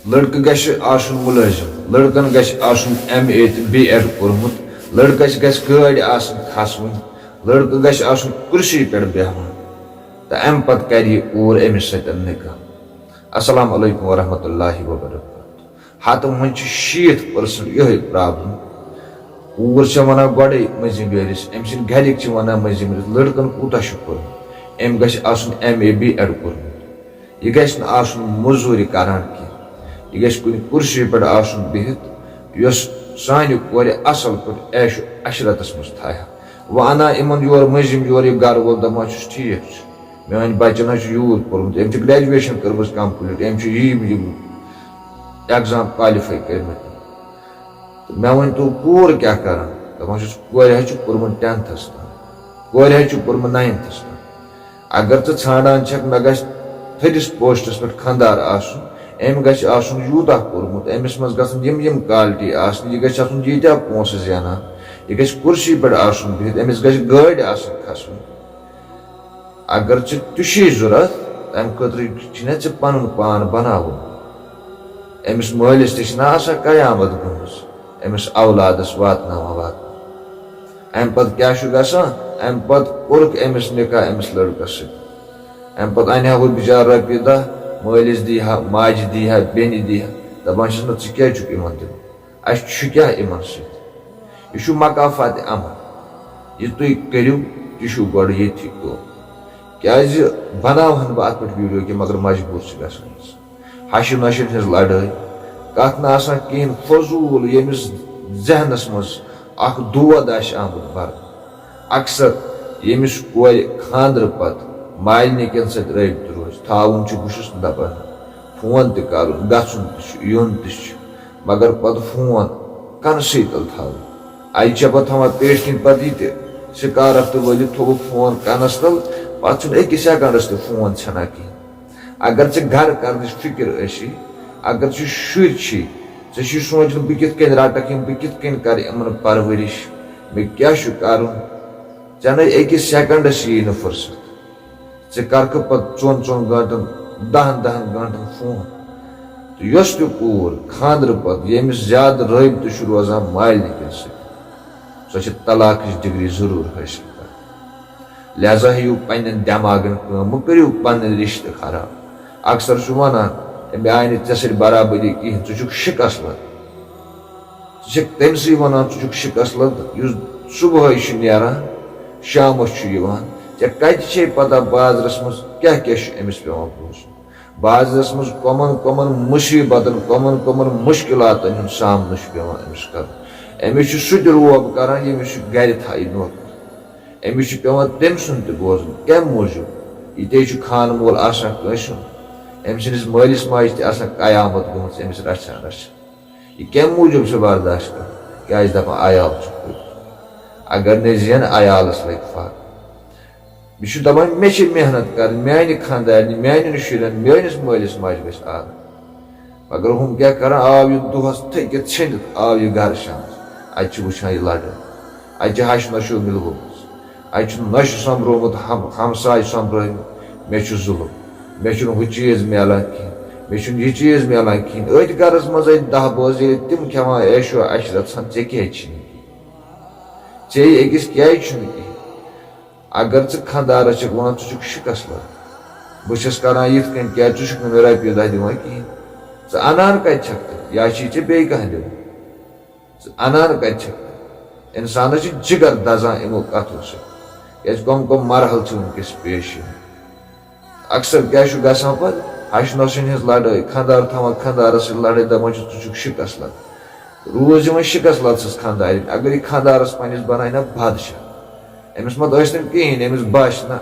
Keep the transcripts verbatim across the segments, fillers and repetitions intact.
لڑکہٕ گژھِ آسُن مُلٲزِم، لڑکن گژھِ آسُن ایم اے تہٕ بی ایڈ کوٚرمُت، لڑکس گژھِ گٲڑۍ آسٕنۍ کھسوٕنۍ، لڑکہٕ گژھِ آسُن کُرسی پٮ۪ٹھ بیٚہوان، تہٕ امہِ پتہٕ کرِ یہِ کوٗر أمِس سۭتۍ نکاح۔ السلام علیکم ورحمۃ اللہ وبرکاتہ۔ ہتہٕ منٛز چھِ شیٖتھ پٔرسنٹ یِہوٚے پرابلم۔ کوٗر چھےٚ ونان گۄڈے مٔنٛزِم یٲرِس، أمۍ سٕنٛدۍ گرِکۍ چھِ ونان مٔنٛزِم یٲرِس، لڑکن کوٗتاہ چھُ پوٚرمُت؟ أمۍ گژھِ آسُن ایم اے بی ایڈ کوٚرمُت۔ یہِ گژھِ نہٕ آسُن مٔزوٗرِ کران کینٛہہ۔ یہِ گژھِ کُنہِ کُرسی پٮ۪ٹھ آسُن بِہِتھ، یۄس سانہِ کورِ اصل پٲٹھۍ عیش و عشرتس منٛز تھایہِ ہا۔ وۄنۍ انان یِمن یورٕ مٔنٛزِم یورٕ یہِ گرٕ وول، دپان چھُس، ٹھیٖک چھُ، میٲنۍ بچن حظ چھُ یوٗت پوٚرمُت، أمۍ چھِ گریجویشن کٔرمٕژ کمپلیٖٹ، أمۍ چھِ یِم یِم ایگزام کالِفاے کٔرمٕتۍ۔ تہٕ مےٚ ؤنۍ تو، کوٗر کیٛاہ کران؟ دپان چھُس، کورِ حظ چھُ پوٚرمُت ٹینتھس تام، کورِ حظ چھُ پوٚرمُت ناینتھس تام۔ اگر ژٕ ژھانڈان چھکھ مےٚ گژھِ تھٔدِس پوسٹس پٮ۪ٹھ خانٛدار آسُن، أمۍ گژھِ آسُن یوٗتاہ پوٚرمُت، أمِس منٛز گژھن یِم یِم کالٹی آسٕنۍ، یہِ گژھِ آسُن ییٖتیٛاہ پونٛسہٕ زینان، یہِ گژھِ کُرسی پٮ۪ٹھ آسُن بِہِتھ، أمِس گژھِ گٲڑۍ آسٕنۍ کھسٕنۍ۔ اگر ژےٚ تہِ چھُے ضروٗرت، تَمہِ خٲطرٕ چھُنہ ژےٚ پَنُن پان بَناوُن۔ أمِس مٲلِس تہِ چھِنہ آسان قیامت گٔمٕژ، أمِس اولادَس واتناوان واتناوان۔ اَمہِ پَتہٕ کیٛاہ چھُ گژھان؟ اَمہِ پَتہٕ کوٚرُکھ أمِس نِکاح أمِس لٔڑکَس سۭتۍ۔ اَمہِ پَتہٕ اَنہِ ہا ہُہ بِچارٕ رۄپیہِ دَہ، مٲلِس دی ہا، ماجہِ دی ہا، بیٚنہِ دی ہا۔ دَپان چھِس نہ، ژٕ کیٛازِ چھُکھ یِمَن دِوان؟ اَسہِ چھُ کیٛاہ یِمن سۭتۍ؟ یہِ چھُ مکافات عمل۔ یہِ تُہۍ کٔرِو، تہِ چھُو گۄڈٕ ییٚتھی کٲم۔ کیٛازِ بناوہن بہٕ اَتھ پٮ۪ٹھ ویٖڈیو کہِ مگر مجبوٗر چھِ گژھان اِنسان۔ ہشہِ نۄشہِ ہٕنٛز لڑٲے، کَتھ نہٕ آسان کِہیٖنۍ، فضوٗل ییٚمِس ذہنس منٛز اکھ دود آسہِ آمُت برنہٕ۔ اکثر ییٚمِس کورِ خانٛدرٕ پتہٕ مالنہِ کٮ۪ن سۭتۍ رٲبطہٕ روزِ، تھاوُن چھُ، بہٕ چھُس نہٕ دپان فون تہِ کرُن، گژھُن تہِ چھُ، یُن تہِ چھُ، مگر پتہٕ فون کنہٕ سٕے تل تھاوُن۔ اَتہِ چھےٚ پتہٕ تھاوان پیٹہِ کِنۍ پتہٕ یہِ تہِ سکارف تہٕ ؤلِتھ تھوٚوُکھ فون کنس تل، پتہٕ چھُنہٕ أکِس سیکنڈس تہِ فون ژھٮ۪نان کِہیٖنۍ۔ اگر ژےٚ گرٕ کرنٕچ فکر ٲسی، اگر ژےٚ شُرۍ چھی، ژےٚ چھی سونٛچُن بہٕ کِتھ کٔنۍ رٹکھ یِم، بہٕ کِتھ کٔنۍ کرٕ یِمن پرورش، مےٚ کیٛاہ چھُ کرُن، ژےٚ نے أکِس سیکنڈس یی نہٕ فرصت۔ ژٕ کرکھٕ پتہٕ ژۄن ژۄن گٲنٛٹن، دہن دہن گٲنٛٹن فون۔ تہٕ یۄس تہِ کوٗر خانٛدرٕ پتہٕ ییٚمِس زیادٕ رٲبطہٕ چھُ روزان مالنہِ کٮ۪ن سۭتۍ، سۄ چھِ طلاقٕچ ڈگری ضروٗر حٲصِل کران۔ لہذا ہیٚیِو پننٮ۪ن دٮ۪ماغن کٲم، مہٕ کٔرِو پنٕنۍ رشتہٕ خراب۔ اکثر چھُ ونان، "مےٚ آیہِ نہٕ ژےٚ سۭتۍ برابری کِہیٖنۍ، ژٕ چھُکھ شکست لد۔" ژٕ چھکھ تٔمۍ سٕے ونان، "ژٕ چھُکھ شکست لد"، یُس صبحٲے چھُ نیران، شامس چھُ یِوان۔ ژےٚ کتہِ چھے پتہ بازرس منٛز کیٛاہ کیٛاہ چھُ أمِس پٮ۪وان بوزُن؟ بازرس منٛز کۄمن کۄمن مُصیبتن، کۄمن کۄمن مُشکلاتن ہُنٛد سامنہٕ چھُ پٮ۪وان أمِس کرُن۔ أمِس چھُ سُہ تہِ روب کران، ییٚمِس چھُ گرِ تھایہِ نوکر۔ أمِس چھُ پٮ۪وان تٔمۍ سُنٛد تہِ بوزُن۔ کَمہِ موٗجوٗب؟ یہِ تے چھُ خانہٕ مول آسان کٲنٛسہِ ہُنٛد۔ أمۍ سٕنٛدِس مٲلِس ماجہِ تہِ آسان قیامت گٔمٕژ أمِس رَژھِ ہنا رَژھِ۔ یہِ کَمہِ موٗجوٗب چھُ برداشت کران؟ کیٛازِ دَپان عیال چھُ پوٚت۔ اگر نے زینہٕ عیالَس لَگہِ فرق۔ یہِ چھُ دَپان، مےٚ چھِ محنت کَرٕنۍ، میٛانہِ خانٛدارنہِ، میٛانٮ۪ن شُرٮ۪ن، میٛٲنِس مٲلِس ماجہِ گژھِ آرام۔ مگر ہُم کیٛاہ کَران، آو یہِ دۄہَس تھٔکِتھ ژھیٚنِتھ، آو یہِ گَرٕ شامَس۔ اَتہِ چھِ وٕچھان یہِ لَڑٲے۔ اَتہِ چھِ ہَش نۄشو مِلومٕژ۔ اَتہِ چھُ نۄشہِ سۄمبرومُت، ہم-، ہمساے سۄمبرٲومٕتۍ، مےٚ چھُ ظُلُم، مےٚ چھُنہٕ ہُہ چیٖز میلان کِہیٖنۍ، مےٚ چھُنہٕ یہِ چیٖز میلان کِہیٖنۍ۔ أتھۍ گَرَس منٛز أتھۍ دَہ بٲژ ییٚلہِ تِم کھٮ۪وان عیش و عشرت سان، ژےٚ کیٛازِ چھی نہٕ کِہیٖنۍ؟ ژےٚ أکِس کیٛازِ چھُنہٕ کِہیٖنۍ؟ اگر ژٕ خانٛدارَس چھَکھ وَنان، ژٕ چھُکھ شِکَس لد، بہٕ چھَس کَران یِتھ کٔنۍ، کیٛازِ ژٕ چھُکھ نہٕ مےٚ رۄپیہِ دَہ دِوان کِہیٖنۍ؟ ژٕ اَنان کَتہِ چھَکھ تیٚلہِ؟ یا چھی ژےٚ بیٚیہِ کانٛہہ دِوان؟ ژٕ اَنان کَتہِ چھَکھ؟ اِنسانَس چھِ جِگر دَزان یِمو کَتھو سۭتۍ۔ کیٛازِ کۄم کۄم مرحلہٕ چھِ وٕنکیٚس پیش یِوان۔ اکثر کیٛاہ چھُ گژھان پَتہٕ؟ ہَشہِ نۄشَن ہٕنٛز لَڑٲے، خانٛدار تھاوان خانٛدارَس سۭتۍ لَڑٲے، دَپان چھُس، "ژٕ چھُکھ شِکَس لد۔" روٗز یِوان شِکَس لد سٕنٛز خانٛدارِنۍ۔ اگر یہِ خانٛدارَس پنٛنِس بَنایہِ نہ بادشاہ، أمِس مہ ٲسۍ تِم کِہیٖنۍ، أمِس باسہِ نہ،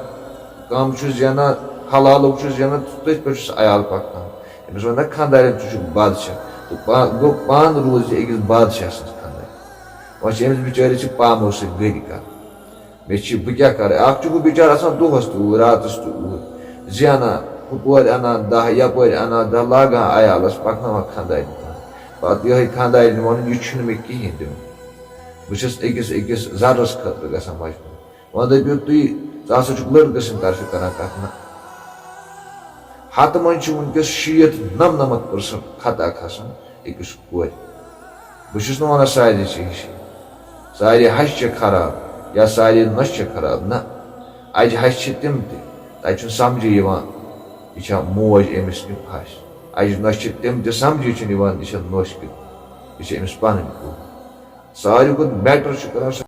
کَم چھُ زینان، حلالُک چھُ زینان، تٔتھۍ پٮ۪ٹھ چھُس عیال پَکناوان۔ أمِس وَنہِ نہ خانٛدارٮ۪ن، "ژٕ چھُکھ بادشاہ"، تہٕ پا-، گوٚو پانہٕ روٗز یہِ أکِس بادشاہ سٕنٛز خانٛدارِنۍ۔ وۄنۍ چھِ أمِس بِچٲرِس چھِ پامو سۭتۍ گٔرۍ کَران۔ مےٚ چھِ، بہٕ کیٛاہ کَرٕ؟ اَکھ چھُ ہُہ بِچارٕ آسان دۄہَس تہِ اوٗرۍ، راتَس تہِ اوٗرۍ، زینان، ہُپٲرۍ اَنان دَہ، یَپٲرۍ اَنان دَہ، لاگان عیالَس، پَکناوان خانٛدارِنۍ پانہٕ۔ پَتہٕ یِہوٚے خانٛدارِنۍ وَنُن، "یہِ چھُنہٕ مےٚ کِہیٖنۍ دیُن، بہٕ چھَس أکِس، أکِس زَرَس خٲطرٕ گژھان مجبوٗر۔" وۄنۍ دٔپِو تُہۍ، ژٕ ہسا چھُکھ لٔڑکہٕ سٕنٛدِ طرفہٕ کران کتھ، نہ۔ ہتہٕ منٛز چھُ وٕنکیٚس شیٖتھ نمنمتھ پٔرسنٹ خطا کھسان أکِس کورِ۔ بہٕ چھُس نہٕ ونان سارے چھِ ہِشی، سارے ہشہِ چھِ خراب یا سارے نۄشہِ چھِ خراب، نہ۔ اجہِ ہشہِ چھِ تِم تہِ، تتہِ چھُنہٕ سمجھی یِوان یہِ چھا موج أمِس کِنہٕ ہش۔ اجہِ نۄشہِ چھِ تِم تہِ، سمجھی چھُنہٕ یِوان یہِ چھا نۄش کِنہٕ یہِ چھِ أمِس پنٕنۍ کوٗر۔ ساروی کھۄتہٕ میٹر چھُ کران سُہ